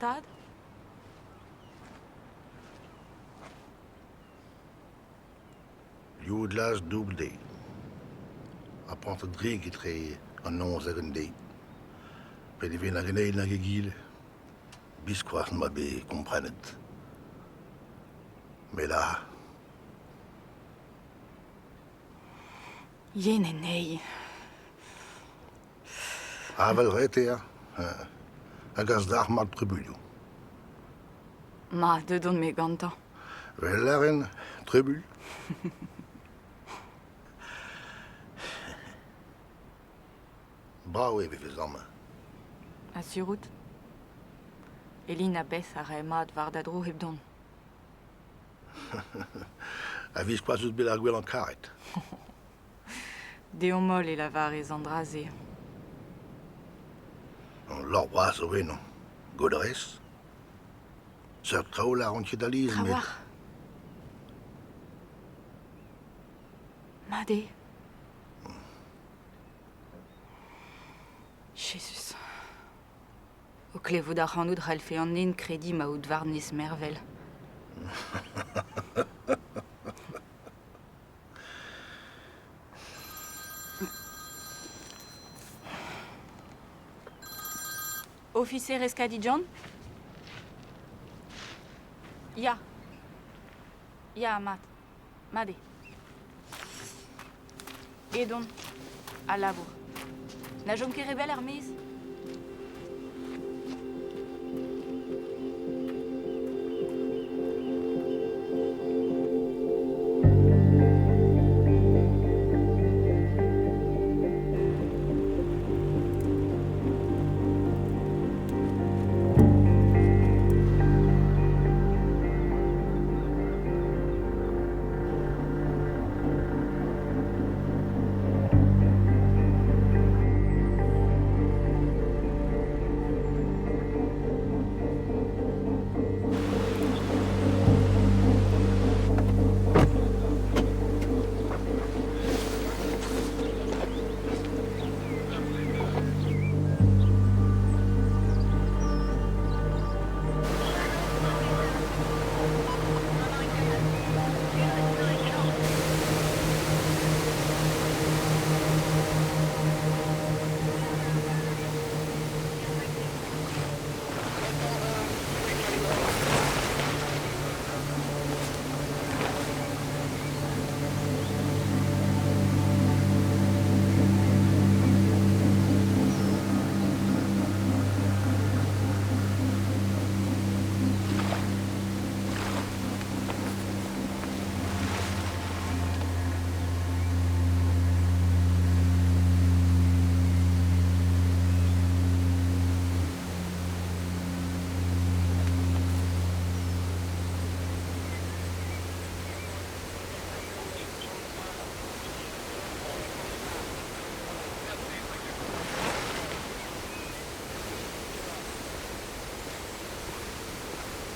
Tad? Liv glas doubl dezhi. Ha prantad drik etre an noz hag an deiz. Pe ne vez nag an eil nag egile. Biskoazh 'm boa bet komprenet. Met ah. Yen anezhi. Avel ret eo a gas dalc'hmat trubuilhoù. Ma, deut on-me gantañ. Vel lâren, trubuilh. Brav eo e vez amañ. Ha sur out? Elin ha Beth a rae mat war da dro hep dont. A-viskoazh out bet ar gwellañ karet. Deomp-holl e lavarez an dra-se. Lors bras zo eno. Godrez. Seurt traoù lâront ket alies met... Trawalc'h. Mat eo. Jezuz. O klevout ac'hanout 'c'hallfe an den krediñ ma out war-nes mervel. Ofiserez Kadijan? Ya. Ya, mat. Mat eo. Edon. A labour. Na chom ket re bell er-maez?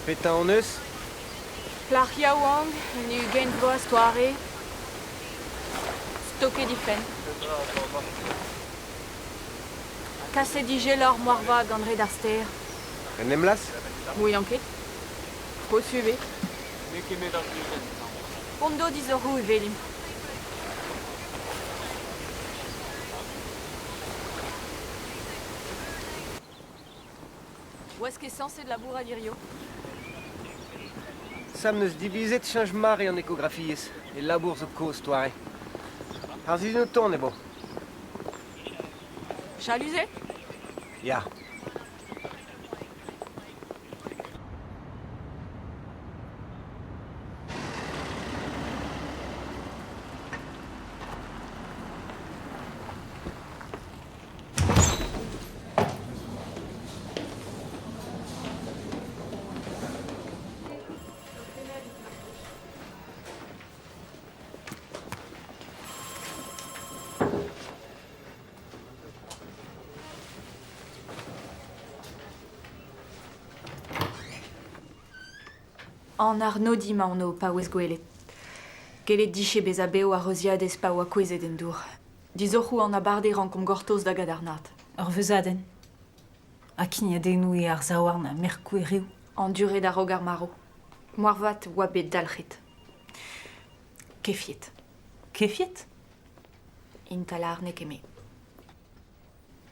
Petra hon eus? Plac'h yaouank, un 20 vloaz doare, stoket he fenn. Kaset izeloc'h moarvat gant red ar stêr. Un emlazh? Mouilhañ ket. Posubl eo. Pont-d'eau dizoc'hoù e welimp. Oas ket sañset labourat hirio? Sam 'neus divizet cheñch mare an ekografiezh. E labour zo kozh doare. Ar sizhun o tont eo. Chalus eo? Ya. An arnodiñ 'maon o paouez gwelet. Gellet 'dije bezañ bev ar reuziadez pa oa kouezhet en dour. Disoc'hoù an abardaez 'rankomp gortoz da gadarnaat. Ur veuzadenn. Ha kignadennoù eo ar zaouarn ha merkoù ereoù. Anduret a-raok ar marv. Moarvat oa bet dalc'het. Kefiet. Kefiet? Intalar n'eo ket me.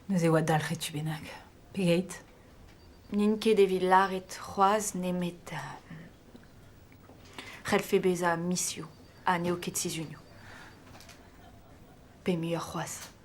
Neuze oa dalc'het tu bennak. Pegeit? N'int ket evit lâret c'hoazh nemet c'hellfe bezañ mizioù ha n'eo ket sizhunioù. Pe muioc'h c'hoazh.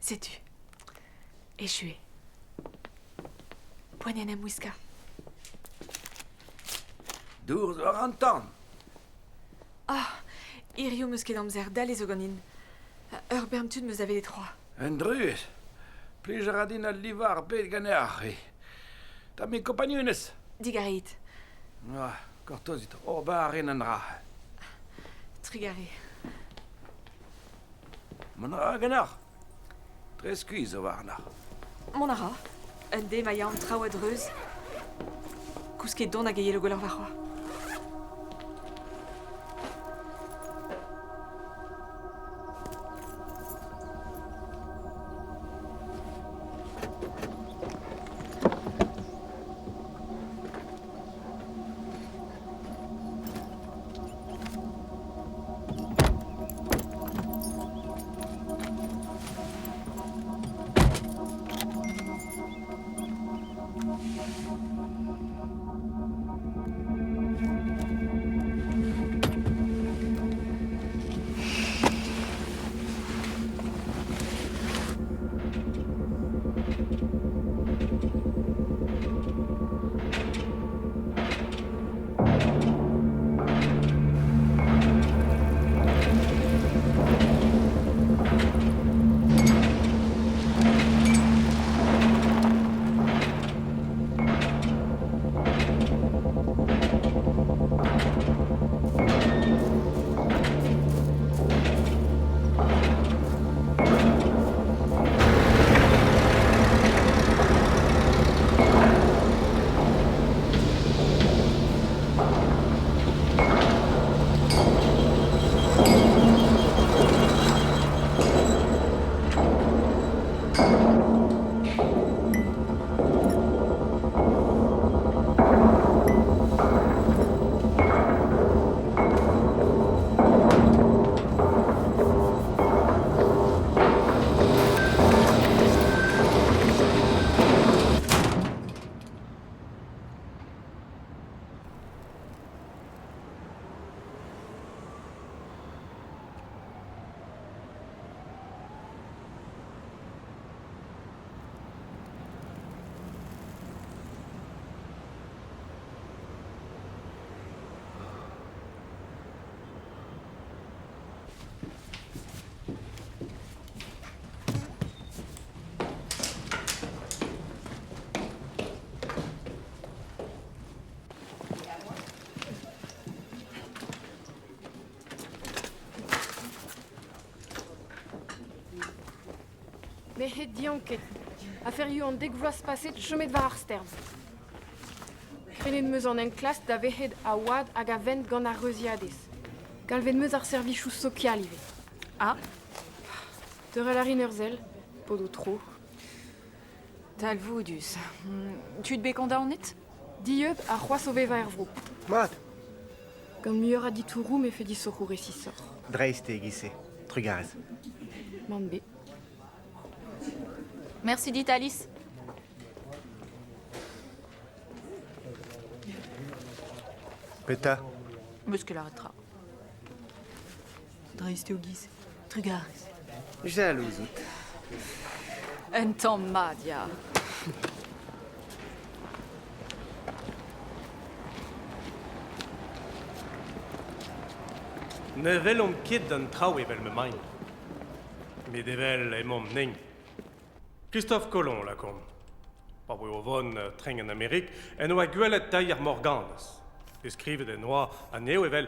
Setu. Echu eo. Poent en em wiskañ. Dour zo war an tan. Ah, hiziv 'm eus ket amzer dale zo ganin. Ur bern tud 'm eus da welet c'hoazh. Un druez. Plij a ra din al livañ ar bed ganeoc'h. Tammig kompagnunezh. Digareit. Ah, gortozit, ober a rin an dra. Trugarez. Mont a ra ganeoc'h? Dre skuizh zo warnoc'h. Mont a ra. Un deiz ma ya an traoù a-dreuz. Kousket don hag e yelo gwelloc'h warc'hoazh. Merc'hed dianket. Aferioù an dek vloaz paset chomet war ar stern. Prenet 'm eus an enklask da verc'hed a oad hag a vent gant ar reuziadez. Galvet 'm eus ar servijoù sokial ivez. Ah. Teurel a rin ur sell, paotr ho tro. Talvoudus. Tud bet kondaonet? Dieub ha c'hoazh o vevañ er vro. Mat. Gant muioc'h a ditouroù 'mefe disoc'hoù resisoc'h. Dreist eo e-giz-se. Trugarez. Mann bet. Merci dit Alice. Petra? Meus ket lâret tra. Dreist eo giz. Trugarez. Jalouz out. Un tamm mat, ya. Ne welomp ket an traoù evel m'emaint. Met evel emaomp-ni. Christophe Colomb, lakaomp. Pa voe o vont treng an Amerik en oa gwelet teir morganez. Deskrivet en oa anezho evel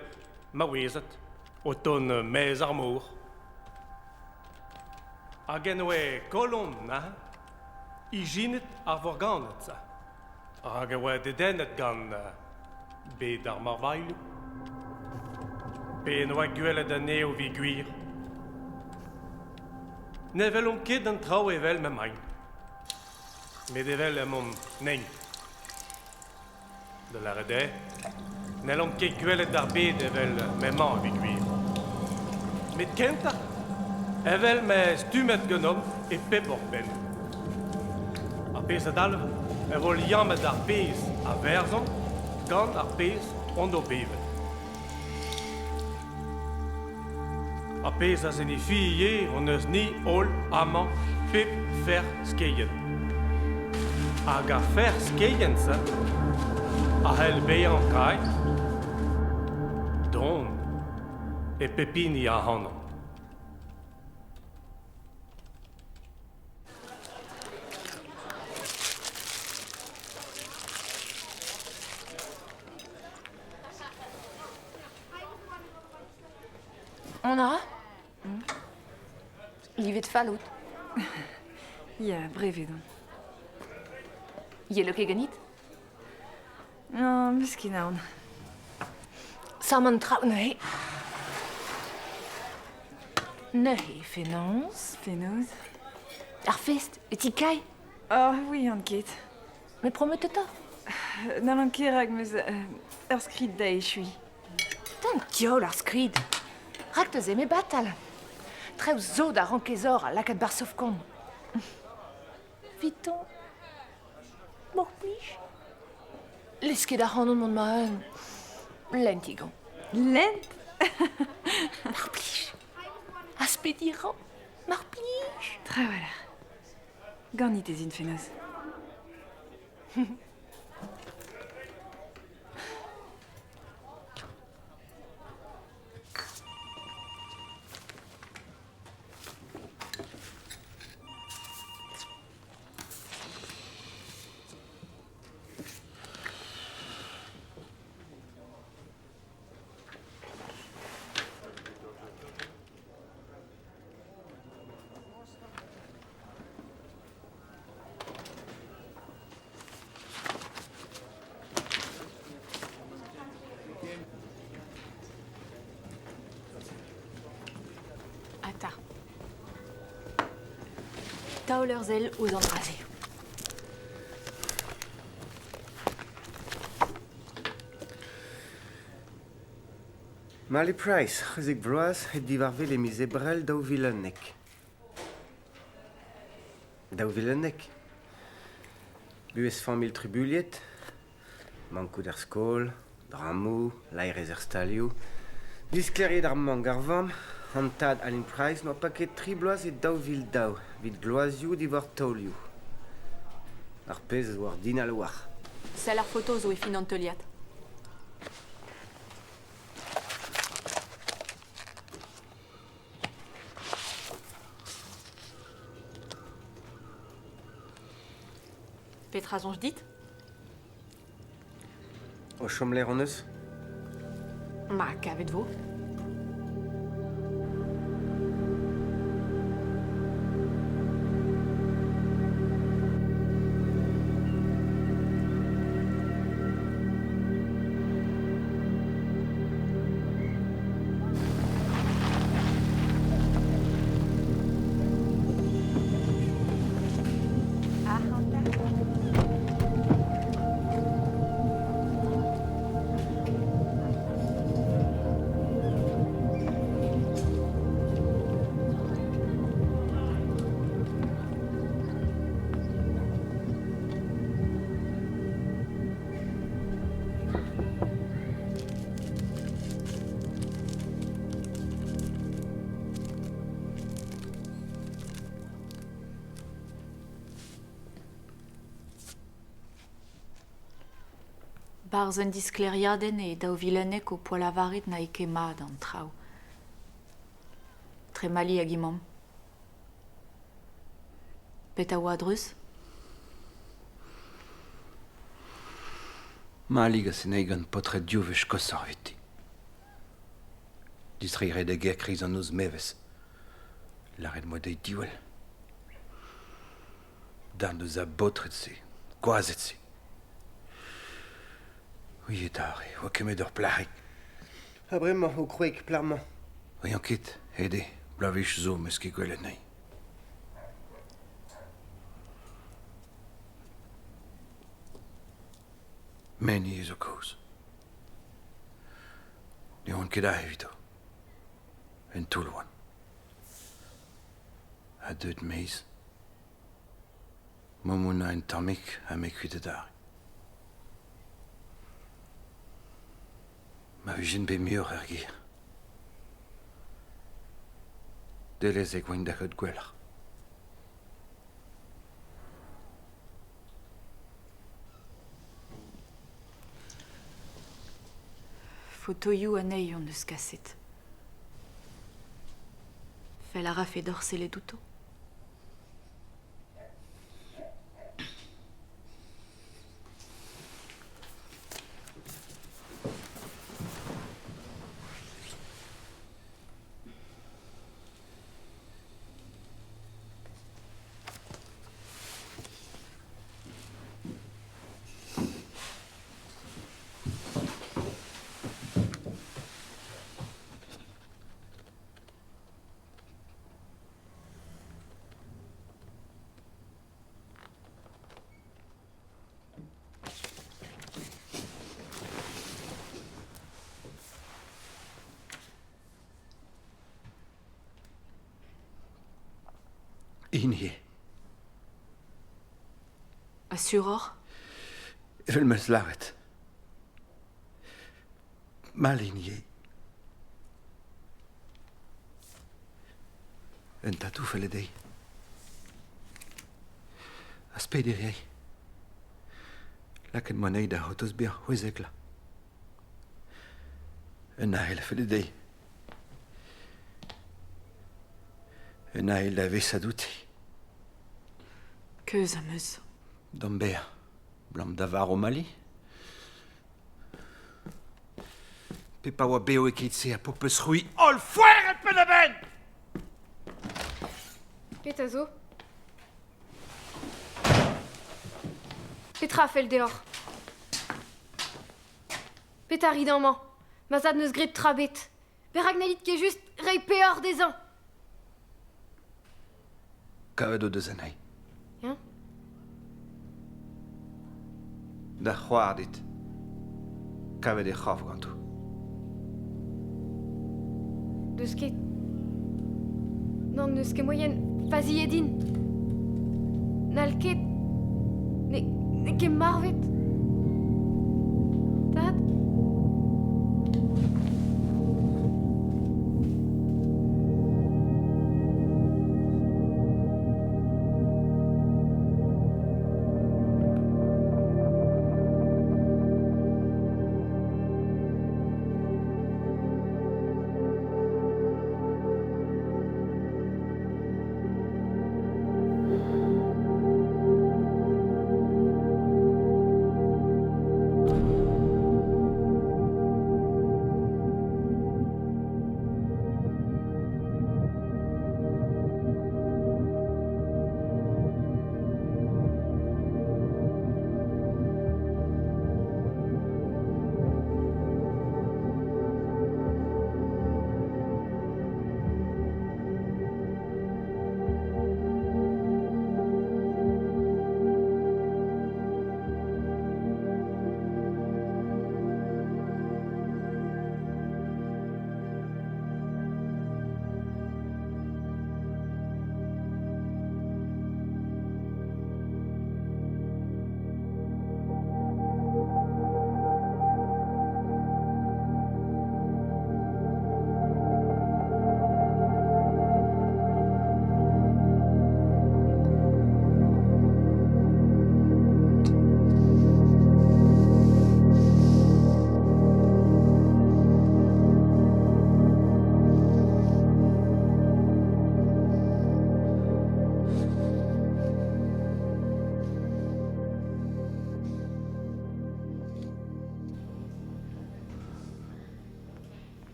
maouezed o tont maez ar mor. Hag en oa Kolomb neuze ijinet ar vorganed-se. Hag e oa dedennet gant bed ar marvailhoù. Pe en oa gwelet anezho evit gwir. Ne welomp ket an traoù evel m'emaint. Met evel emaomp n'eint. Da lâret eo, n'hellomp ket gwelet ar bed evel m'emañ evit gwir. Met kentañ, evel m'eo stummet ganeomp e pep hor penn. Ar pezh a dalv e vo liammet ar pezh a verzhomp gant ar pezh hon do bevet. Ar pezh a zenifi ivez hon eus-ni holl amañ pep fer skeienn. Hag ar fer skeienn-se a c'hell bezañ kaer, don e pep hini ac'hanomp. On a Livet fall out. Ya, brevet on. Yelo ket ganit? Non, 'meus ket aon. Samm an traoù neuze. Neuze, fenoz. Fenoz. Ar fest, e ti Kai? Oh, ouian ket. Met prometet 'ta. N'hallan ket rak 'meus ur skrid da echuiñ. D'an diaoul ar skrid. Rak neuze me batal. Traoù zo da rank ez or ha lakaat 'barzh sof-kont. 'Vitañ, mar plij. Lez ket ac'hanon mont ma-un. Lent on. Lent? Mar plij. Aspediñ 'ran. Mar plij. Trawalc'h. Ganit ez in fenoz. Ata. Taol ur sell ouzh an dra-se. Mali Price, 16 vloaz, het divarvel e miz Ebrel 2011. 2011. Buhez familh trubuilhet, mankout er skol, drammoù, laerezh er stalioù. Disklêriet ar mank ar vamm, an tad Alun Price n'oa paket tri bloaz e 2002 evit gloazioù diwar taolioù. Ar pezh a zo ordinal a-walc'h. Sell ar foto zo e fin an teuliad. Petra soñj dit? O chomlec'h hon eus? Ma, kavet 'vo. Barzh un disklêriadenn e 2011 ho poa lavaret n'ae ket mat an traoù. Tremali hag he mamm. Petra 'oa a-dreuz? Mali gas anezhi gant paotred div wech koshoc'h eviti. Distreiñ a rae da gêr kreiz an noz meves. Lâret 'm boa dezhi diwall. Darn deus ar baotred-se, gwazed-se. Ouiet aze, 'oa ket 'met ur plac'hig. Ha bremañ, ho kwreg, plac'h-mañ. Ouian ket, aet eo, bloavezh zo 'm eus ket gwelet anezhi. Meni zo kaoz. Ne oan ket aze evito. En toull oan. Ha deuet maez. Momona un tammig ha me kuit adarre. Ma vijen bet muioc'h er gêr. Dellezek oan da gaout gwelloc'h. Fotoioù anezhi hon eus kaset. Fell a rafe deoc'h sellet outo. Hini. Ha sur oc'h? Evel 'm eus lâret. Mall int ivez. Un tatou felle dezhi. Aspediñ 'ray. Lakaet 'm anezhi da c'hortoz bezañ c'hwezek la. Un ahel a felle dezhi. Un ahel da vesat outi. Keuz am eus. D'am bezañ. 'Blam da varv Mali. Pe pa oa bev e-keit-se ha p'ho peus c'hwi holl foeret penn-da-benn! Petra zo? Petra a fell deoc'h? Petra 'rit amañ? Ma zad 'neus graet tra ebet. Perak n'hellit ket just reiñ peoc'h dezhañ? Kavet o deus anezhi. Eñ? Da c'hoar dit. Kavet he c'horf ganto. Deus ket. N'en deus ket moaien faziet din. N'hall ket. N'eo ket marvet. Tad?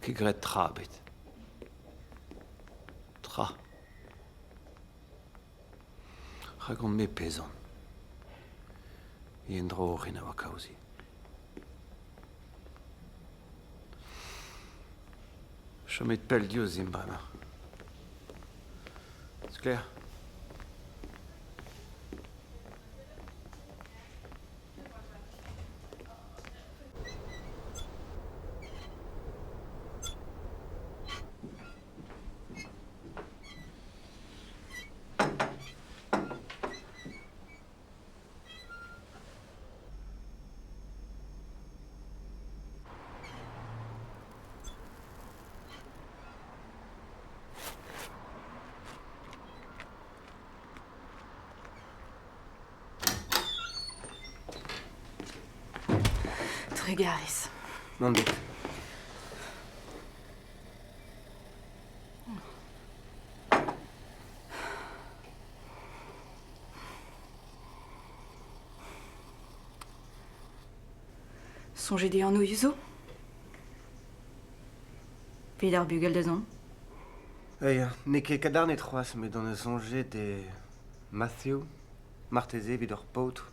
ket graet tra ebet. Tra. Rak on-me pezh on. En-dro orin a oa kaoze. Chomit pell diouzhimp bremañ. Sklaer? Trugarez. Mann bet. Soñjet eo anv zo? Evit ar bugel da zont. Ya, n'eo ket kadarnet c'hoazh met on eus soñjet e Matthew, marteze evit ur paotr.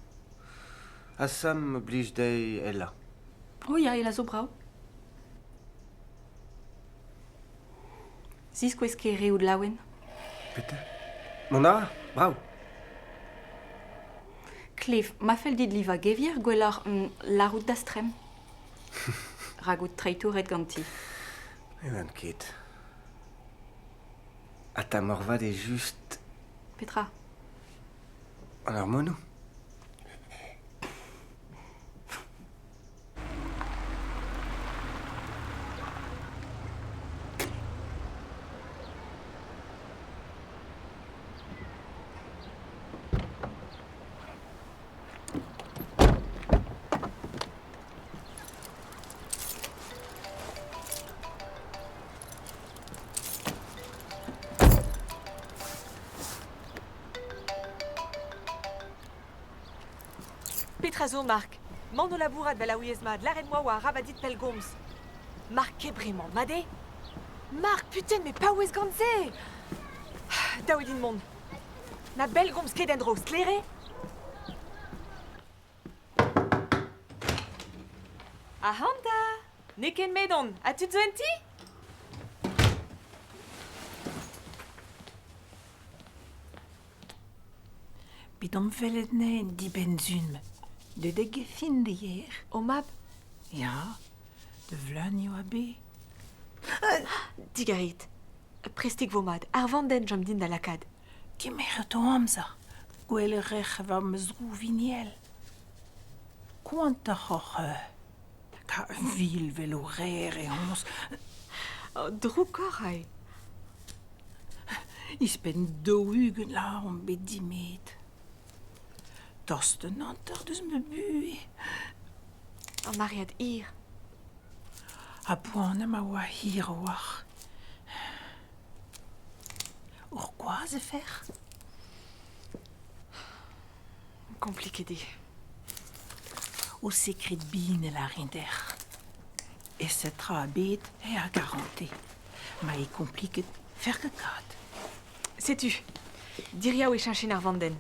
Ha Sam a blij dezhi Ella. Oh ya, Ella zo brav. Ziskouez ket re out laouen. Petra? Mont a ra, brav. Klev, ma fell dit livañ gevier, gwelloc'h lârout d'az tremm. Rak out treitouret ganti. Ne oan ket. Ha ta moarvat eo just... Petra? An hormonoù. Petra zo, Mark? Mont o labourat 'vel a ouiez mat, lâret 'moa oa arabat dit pellgomz. Mark ket bremañ, mat eo? Mark, putain, met paouez gant se! Dav eo din mont. Na bellgomz ket en-dro, sklaer eo? Ac'hanta! N'eo ket 'medon, ha tud zo en ti? Bet omp welet 'ne dibenn-sun. Deut eo get fin da yer. Ho mab? Ya, da vleunioù a be. Digarit. Prestik 'vo mat, ar vandenn chom din da lakaat. Kemeret ho amzer, gwell e rec'h war ma zro viniel. Koantoc'h oc'h Ka vil 'vel ho rer e hoñs. Droukoc'h eo. Ouzhpenn 40 la omp bet dimet. Tost un hanter deus ma buhez. Ur maread hir. Ha poan ma oa hir a-walc'h. Ur gwaz e fer? Kompliket eo. Ho sekred bihan a rin dec'h. Aeset tra ebet eo ar garantez. Ma eo kompliket fer ket kat. Setu, diriaou e cheñchin ar vandenn.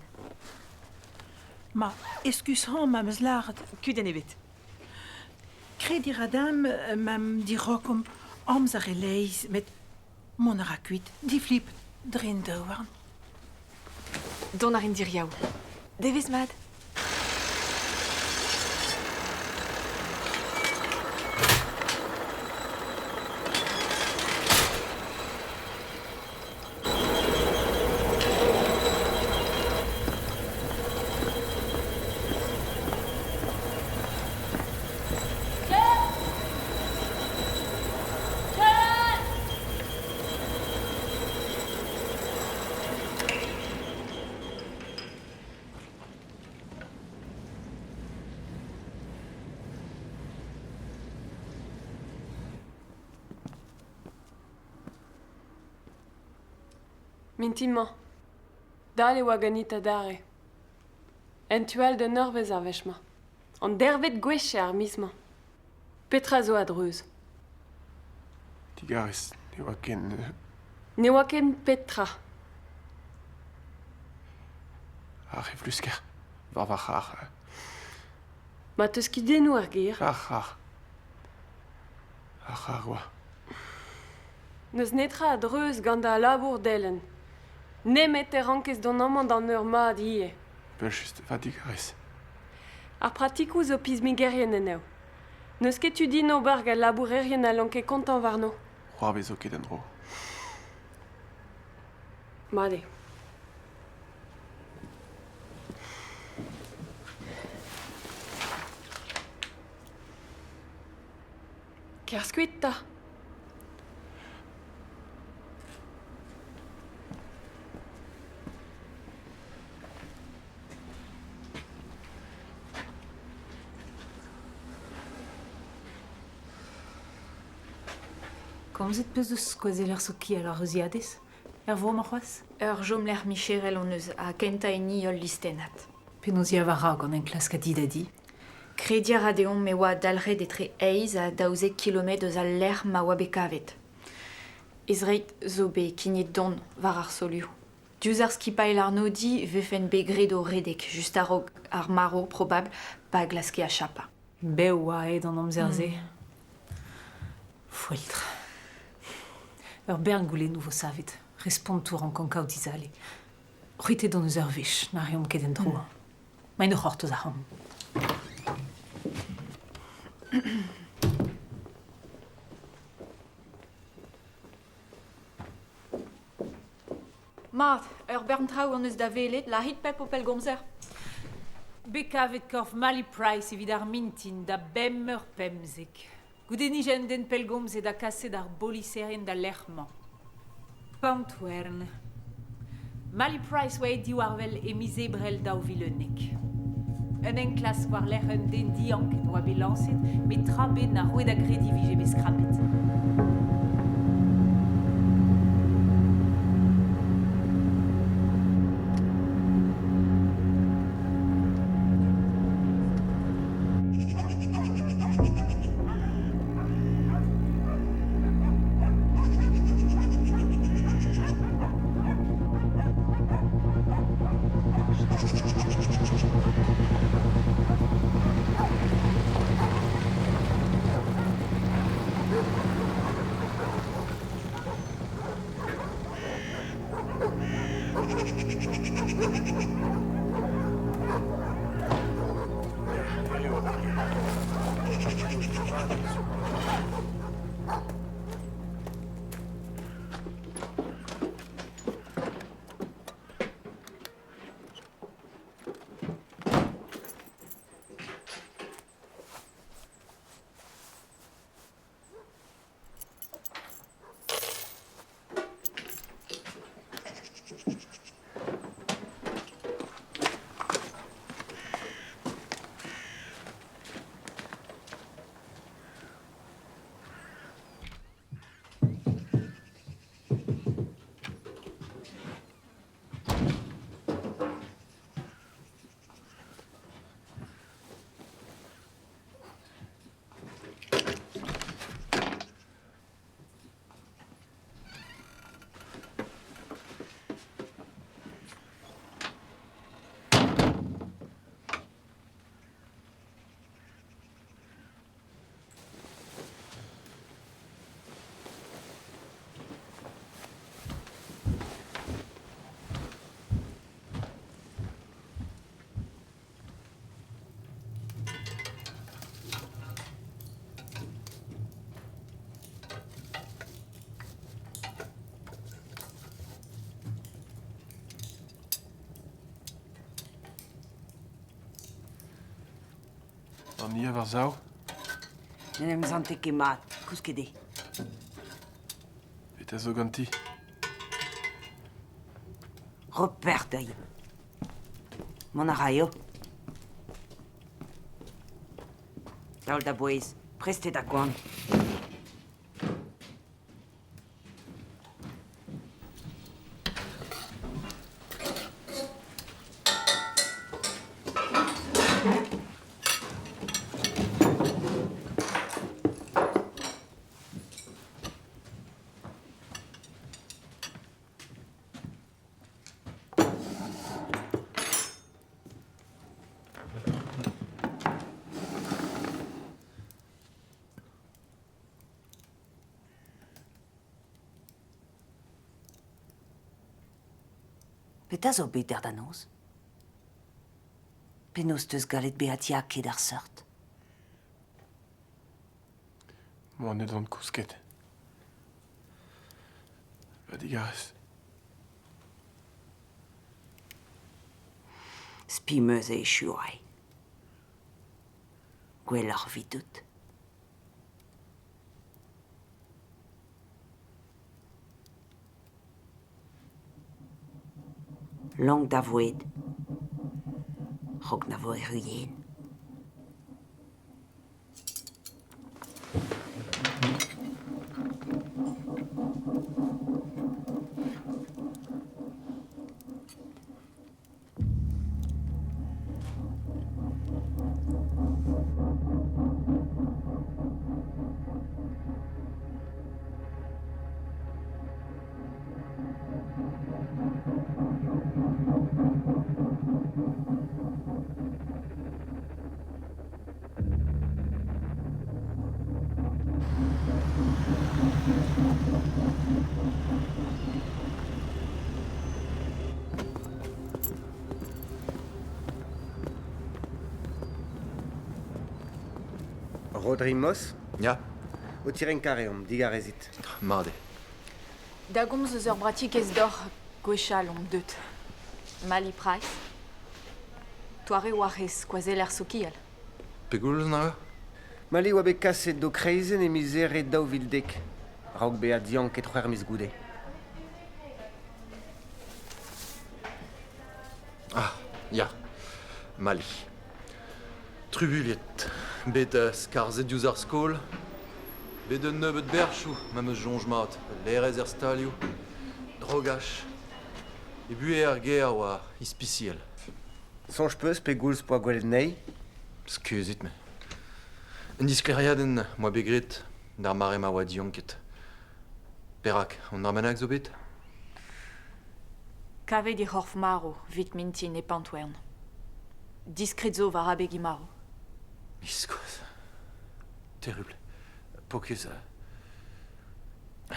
Ma, eskuz-hañ ma 'm eus lâret. Kudenn ebet. Krediñ a ra dimp ma 'm dirokomp amzer e-leizh met mont a ra kuit diflip dre an daouarn. Dont a rin diriaou. Devezh mat. Mintin-mañ. Dall e oa ganit adarre. En tu all d'un eurvezh ar wech-mañ. An deirvet gwech eo ar miz-mañ. Petra zo a-dreuz? Digarez, ne oa ken... Ne oa ken petra? Ar c'heflusker, war va c'harr. Ma 'teus kudennoù er gêr. Ar c'harr. Ar c'harr oa. N'eus netra a-dreuz gant da labour delenn. Nemet e rankez dont amañ d'an eur mat ivez. Evel-just, va digarez. Ar pratikoù zo pismigerien anezho. N'eus ket tu din ober gant labourerien n'hallan ket kontañ warno. C'hoarvezo ket en-dro. Mat eo. Kerzh kuit 'ta. Komzet 'peus eus skoazeller sokial ar reuziadez er vro-mañ c'hoazh? Ur chomlec'h micherel hon eus ha kentañ hini ul listennad. Penaos ya war gant enklask a di da di? Krediñ a ra deomp e oa dalc'het etre eizh ha 12 kilometr eus al lec'h ma oa bet kavet. He zreid zo bet kignet don war ar solioù. Diouzh ar skipailh arnodiñ 'vefen bet graet o redek just a-raok ar marv probabl pa glaske achapañ. Bev oa aet an amzer-se. Foeltr. Ur bern goulennoù 'vo savet. Respontoù 'rankan kaout dizale. C'hwitet hon eus ur wech, na reomp ket en-dro. Maint o c'hortoz ac'hanomp. Mat, ur bern traoù hon eus da welet, lârit pep ho pellgomzer. Bet kavet korf Mally Price evit ar mintin da bemp eur 15. Goude nije un den pellgomzet ha kaset ar boliserien d'al lec'h-mañ. Pantwern. Mally Price oa aet diwar-wel e miz Ebrel 2011. Un enklask war-lerc'h un den dianket oa bet lañset met tra 'bet na roe da grediñ 'vije bet skrapet. An ia war-sav? N'en em sante ket mat, kousket eo. Petra zo ganti? Repère dezhi. Mont a raio. Taol da bouez, prest eo da goan. Petra zo bet dec'h da noz? Penaos 'teus gallet bezañ diaket ar seurt? Moan edon kousket. Va digarez. Spi 'm eus e echuay. Gwelloc'h evidout. Lonk da voued, 'raok na vo erru yen. Rodri Moss Ya. O tirenkañ reomp, digarezit. Mat eo. Da gomz eus ur bratikez deoc'h gwechall omp deut. Mali Price. Toare oa he skoazeller sokial. Pegoulz neuze? Mali oa bet kaset d'ho kreizenn e miz Here 2010, a-raok bezañ dianket c'hwec'h miz goude. Ah, ya. Mali. Trubuilhet. Bet skarzhet diouzh ar skol. Bet un nebeud berchoù, ma 'm eus soñj mat. Laerezh er stalioù. Drogach. E buhez ar gêr oa ispisial. Soñj 'peus pegoulz 'poa gwelet anezhi? Skeuzit-me. Un disklêriadenn 'moa bet graet d'ar mare ma oa dianket. Perak an dra bennak zo bet? Kavet he c'horf marv 'vit mintin e Pantwern. Diskred zo war abeg he marv. Biskoazh. Terrubl. Pokez.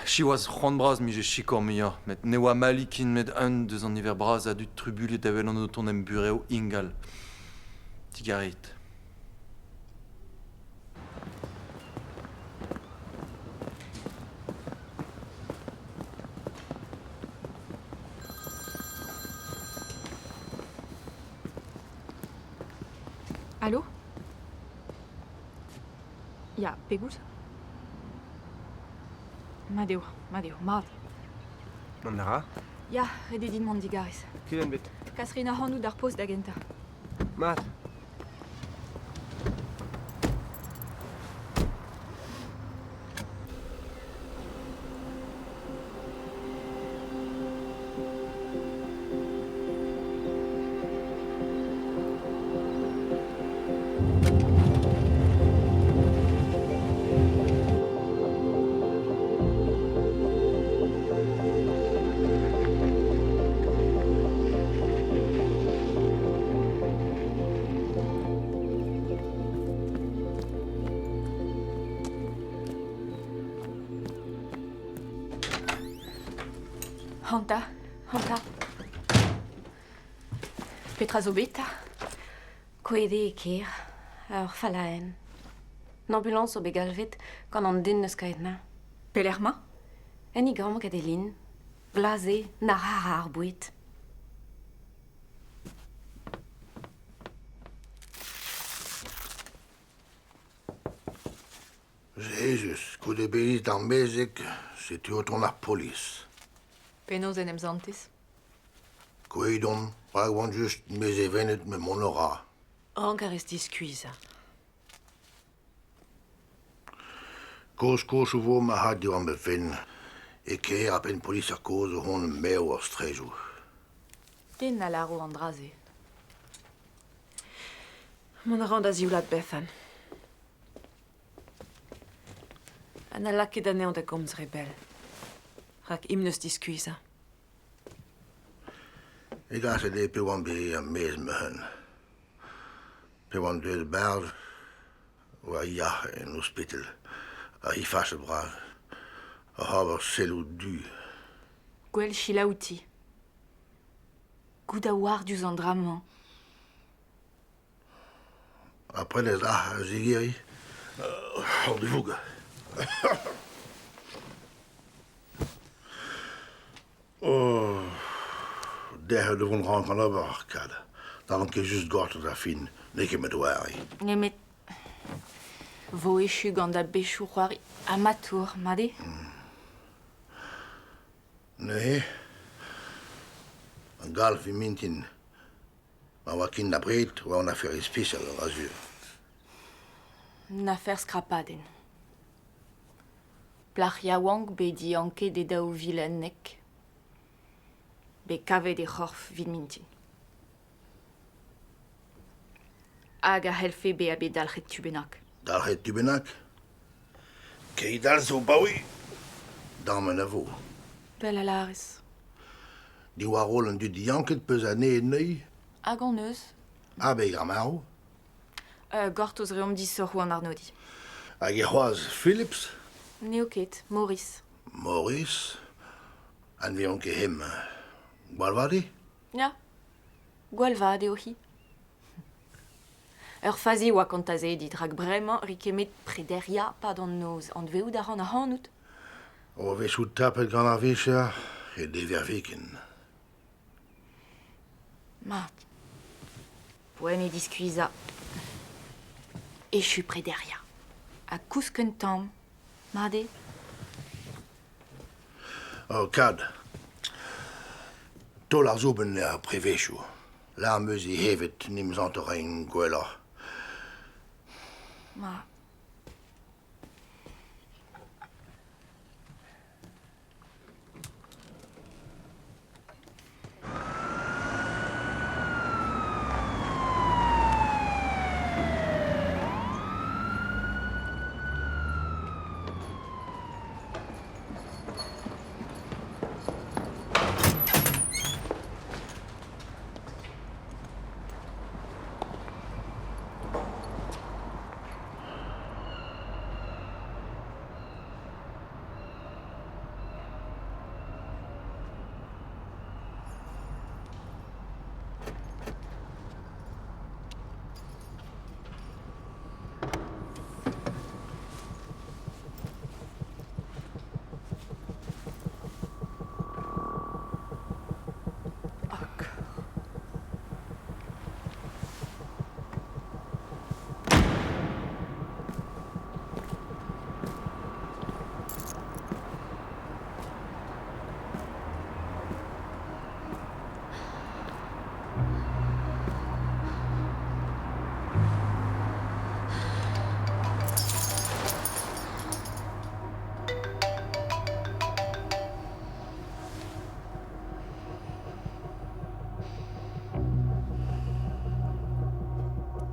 Siwazh, c'hoant bras 'mije sikour muioc'h, met ne oa mali ken met un deus an niver bras a dud trubuilhet a welan o tont em burev ingal. Digarezit. Alo? Ya, pegoulz? Mat eo, mat eo, mat. Mont a ra? Ya, ret eo din mont digarez. Kudenn bet. Kas 'rin ac'hanout d'ar post da gentañ. Mat. Hanta, hanta. Petra zo bet 'ta? Kouezhet eo e kêr, ur fallaenn. An ambulañs zo bet galvet gant an den n'eus kaet 'na. Pelec'h 'mañ? En e gambr Kadelin. Glas eo, na ra ar boued. Jezuz, goude beziñ d'ar mezeg, setu o tont ar polis. Penaos en em santez? Kouezhet on, rak oan just mezevennet met mont a ra. Rank a rez diskuizhañ. Kozh-kozh e vo ma c'had diwar ma fenn. E kêr a-benn poliser kozh o vont mev ar straedoù. Den na lâro an dra-se. Mont a ran da zivlat Bethan. Ha na lak ket anezhañ da gomz re bell. Rak int 'neus diskuizhañ. Degaset eo pe oan bet er-maez ma c'henn. Pe oan deuet e-barzh oa yac'h en ospital ha hi fachet bras oc'h ober selloù du. Gwell selaou outi. Goût a oar diouzh an dra-mañ. Ha prenez ac'h a zigeriñ hor divoug. Oh, derc'het e vont rank an ober, kad. N'hallan ket just gortoz ar fin, n'eo ket ma doare. Nemet vo echu gant da bechoù c'hoari amatour, mat eo? Neuze, an galv mintin, ma oa ken abred oa an afer ispisial, a-dra-sur. Un afer skrapadenn. Plac'h yaouank bet dianket e 2011. Bet kavet he c'horf 'vit mintin. Hag a c'hellfe bezañ bet dalc'het tu bennak. Dalc'het tu bennak? Keit all zo 'baoe? Damant a vo. Pell a lârez. Diwar roll an dud dianket 'peus anezhe neuze? Hag hon eus. Abeg ar marv? Gortoz reomp disoc'hoù an arnodiñ. Hag e c'hoazh Philips? N'eo ket, Maurice. Maurice? Ha ne veont ket hemañ. Gwall vat eo? Ya, gwall vat eo hi. Ur fazi oa kontañ se dit, rak bremañ 'ri ket 'met prederiañ 'pad an noz. Anvezout a ran ac'hanout. O wechoù tapet gant ar vicher e dever viken. Mat. Poent eo diskuizhañ. Echu prederiañ. Ha kousk un tamm. Mat eo? Oh, kad. Taol ar soubenn er prevezioù. Lâr 'm eus he evet 'n em santo 'raen gwelloc'h. Ma.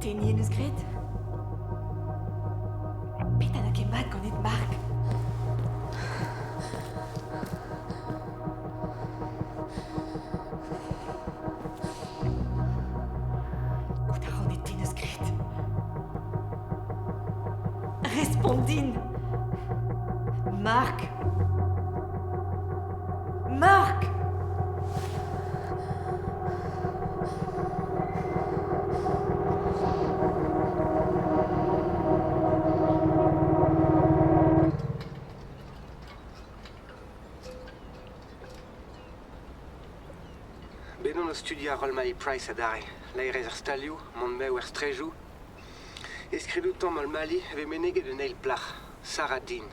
Tenniñ en deus graet? Petra n'a ket mat ganit, Mark? Goût a ran e te neus graet. Respont din! Mark! Mark! Bet on o studiañ roll Mali Price adarre, laerezh ar stalioù, mont mev er straejoù. E skridoù tamm Mali e vez meneget un eil plac'h, Sarah Dean.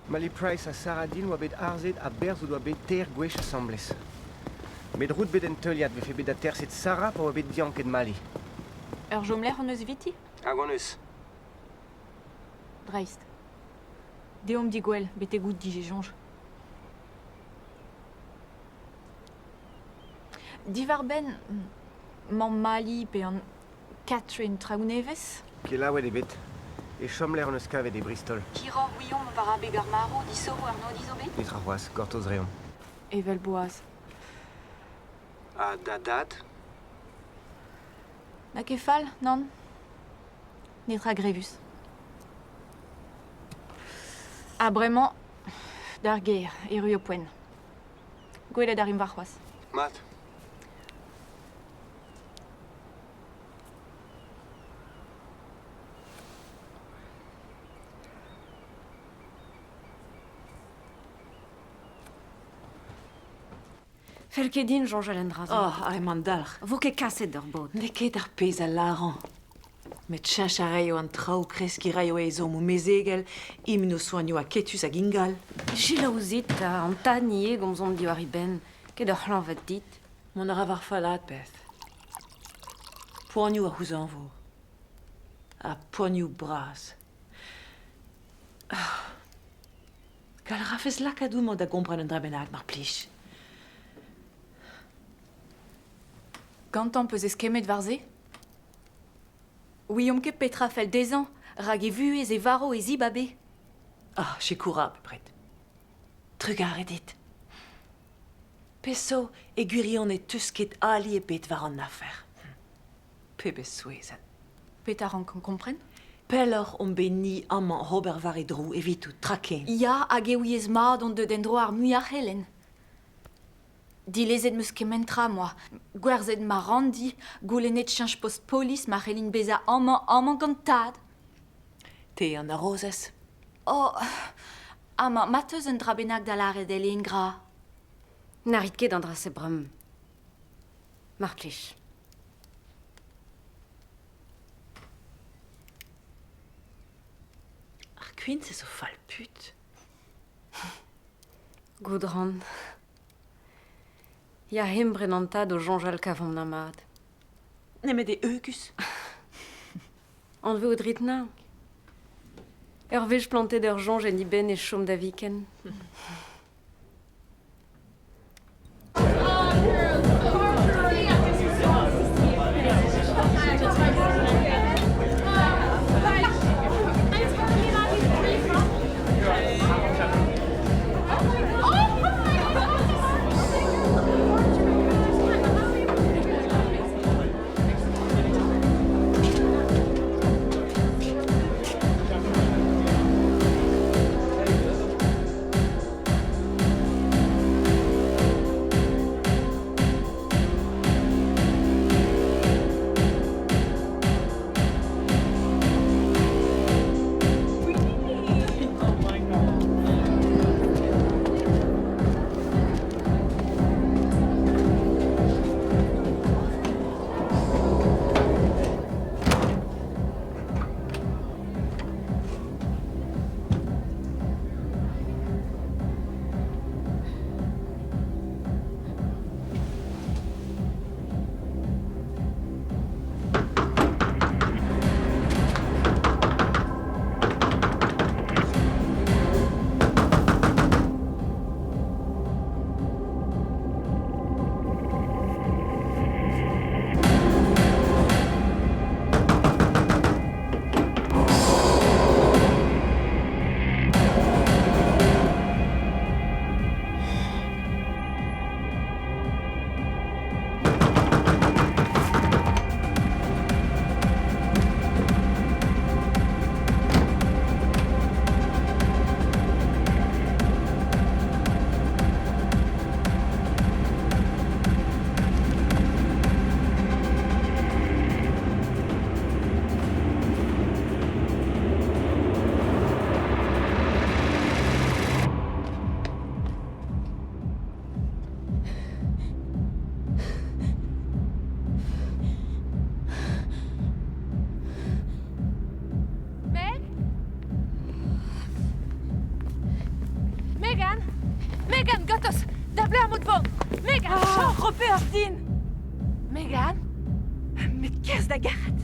Mali Price ha Sarah Dean oa bet arzet ha berzh o doa bet teir gwech asambles. Met roud bet en teuliad vefe bet aterset Sarah pa oa bet dianket Mali. Ur chomlec'h hon eus eviti? Hag hon eus. Dreist. Deomp digwel, betek-goût dije soñj. Diwar-benn mamm Mali pe an Catherine Traounevez? Kelaouet eo bet. E chomlec'h hon eus kavet e Bristol. Hiroc'h ouiomp war abeg ar marv disoc'hoù arnodiñ zo bet? Netra c'hoazh, gortoz reomp. Evel boaz. Ha da dad? N'a ket fall, nann. Netra grevus. Ha bremañ, d'ar gêr, erru eo poent. Gwelet a rimp warc'hoazh. Mat. Fell ket din soñjal en dra-se. Oh, ha emañ an dalc'h. Vo ket kaset d'ur baotr. N'eo ket ar pezh a lâran. Met cheñch a raio an traoù, kreskiñ raio ezhommoù mezegel, imnoù-soanioù aketus hag ingal. Selaou ouzhit 'ta, an tad 'ni eo 'gomzomp diwar e benn, ket ur c'hlañved dit. Mont a ra war fallaat, Beth. Poanioù a c'houzañvo. Ha poanioù bras. Gall a rafes lakaat homañ da gompren un dra bennak, mar plij. Gantañ 'peus eskemmet war se? Ouiomp ket petra 'fell dezhañ, rak e vuhez, e varv, e zibab eo. Ah, sikour bepred. Trugarez dit. Pezh zo, e gwirionez 'teus ket ali ebet war an afer. Pebezh souezhenn. Petra 'rankan kompren? Pelloc'h omp bet ni amañ oc'h ober war e dro evitout, tra ken. Ya, hag e ouiez mat on deuet en-dro ar muiañ c'hellen. Dilezet 'm eus kement tra 'm boa. Gwerzhet ma ranndi, goulennet cheñch post polis ma c'hellin bezañ amañ amañ gant tad. Te an arozez. Oh, amañ, ma 'teus un dra bennak da lâret, Hélène, gra. Na rit ket an dra-se bremañ. Mar plij. Ar Quince zo fall-put. Goût 'ran. Ya hembren an tad o soñjal kavomp na mat. Nemet e heugus. Anv drit nañ. Ur wech plantet ur soñj en e benn e chom da viken. Meg? Megan? Megan, gortoz! Da blec'h emaout 'vont? Megan, Ah, chom! ro peoc'h din! Megan? Met kerzh da gerc'hat!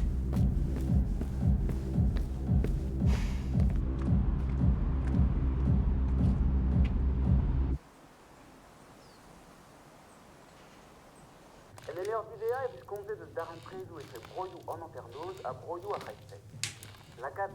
En e levr Judea e vez komzet eus darempredoù etre broioù an hanternoz ha broioù ar c'hreisteiz. Lakaat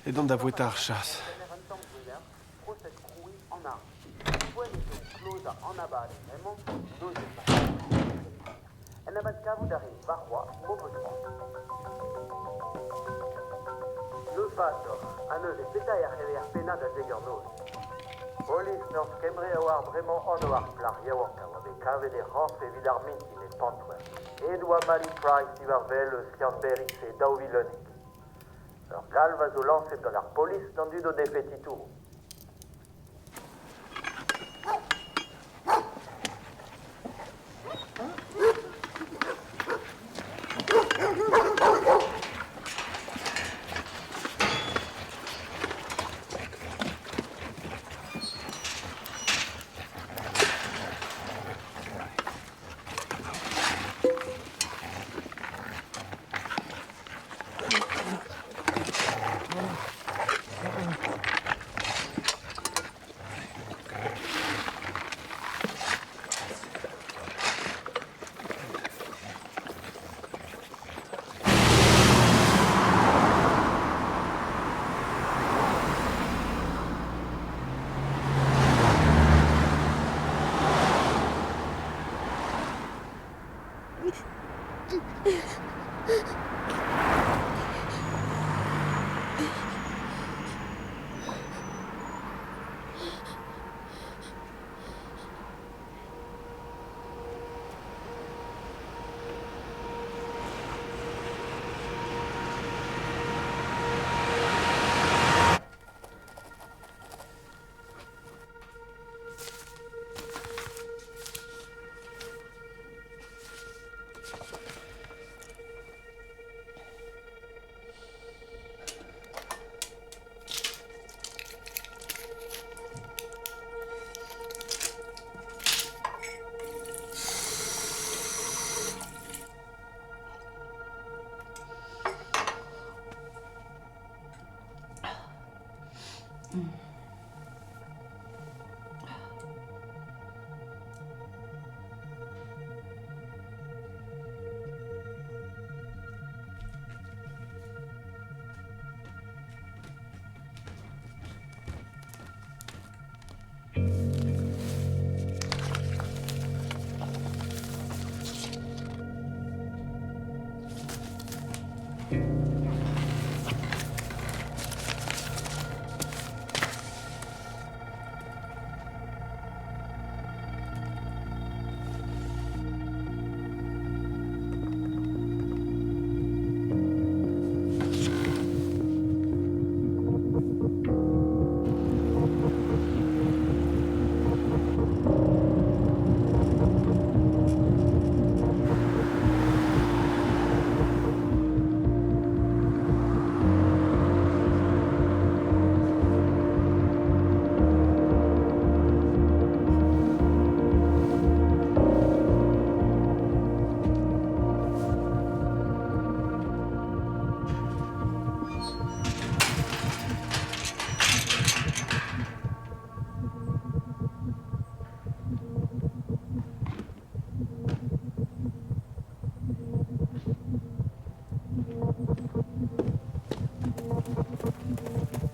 Edon da voueta ar chas. Polis Norzh Kembre a oar bremañ anv ar plac'h yaouank a oa bet kavet he c'horf evit ar mintin e Pantouer. Aet oa Mali Price diwar-wel eus Llanberis e 2011. Ur galv a zo lañset gant ar polis d'an dud o defe titouroù.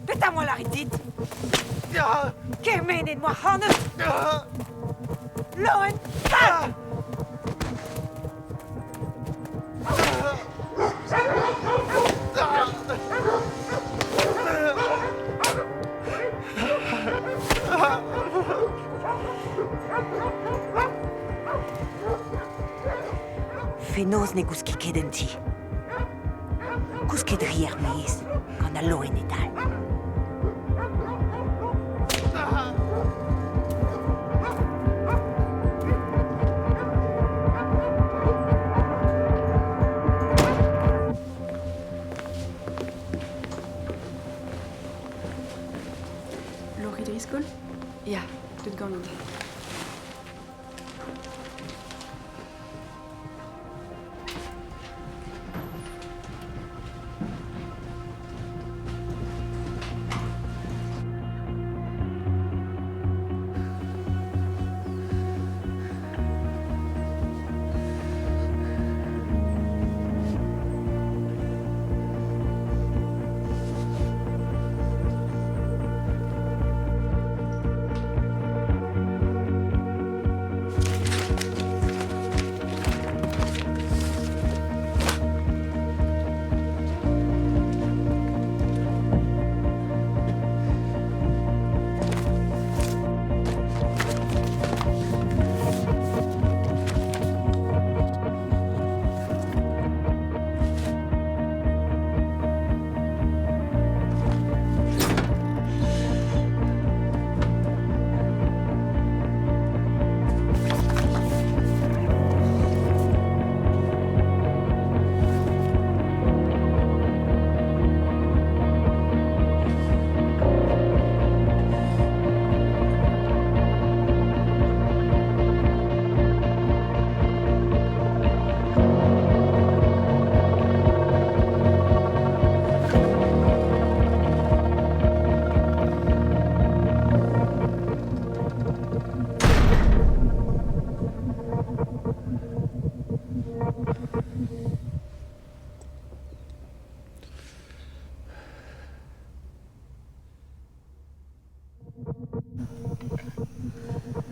Petra moa lâret dit? Kemenet moa ac'hanout! Loen fall! Fenoz ne gouski ket en ti. Kousket 'ri er-maez gant al loened all. Laurie Driscoll? Ya. Deut ganin.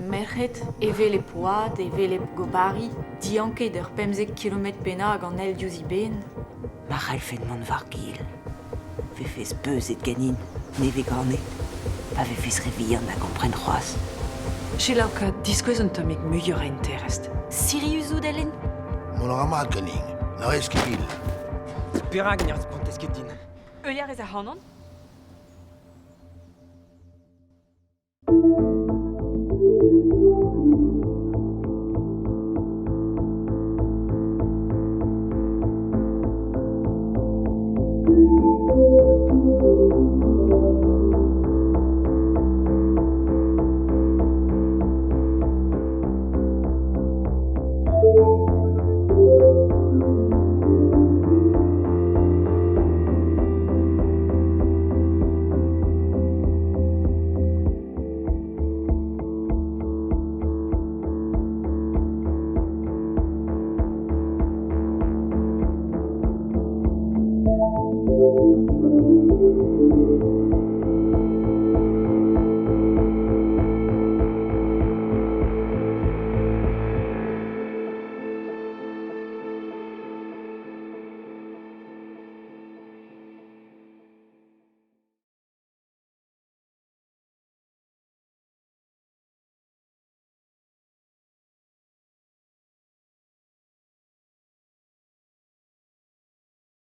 Merc'hed, hevelep oad, hevelep gopari, dianket ur 15 kilometr bennak an hel diouzh e benn. Ma c'hallfen mont war-gil, 'vefes beuzet ganin, nevez-ganet, pa vefes re vihan da gompren c'hoazh. Selaou 'ka, diskouez un tammig muioc'h a interest. Sirius out, Ellen? Mont a ra mat ganin, na rez ket vil. Perak ne respontez ket din? Heuliañ a rez ac'hanon?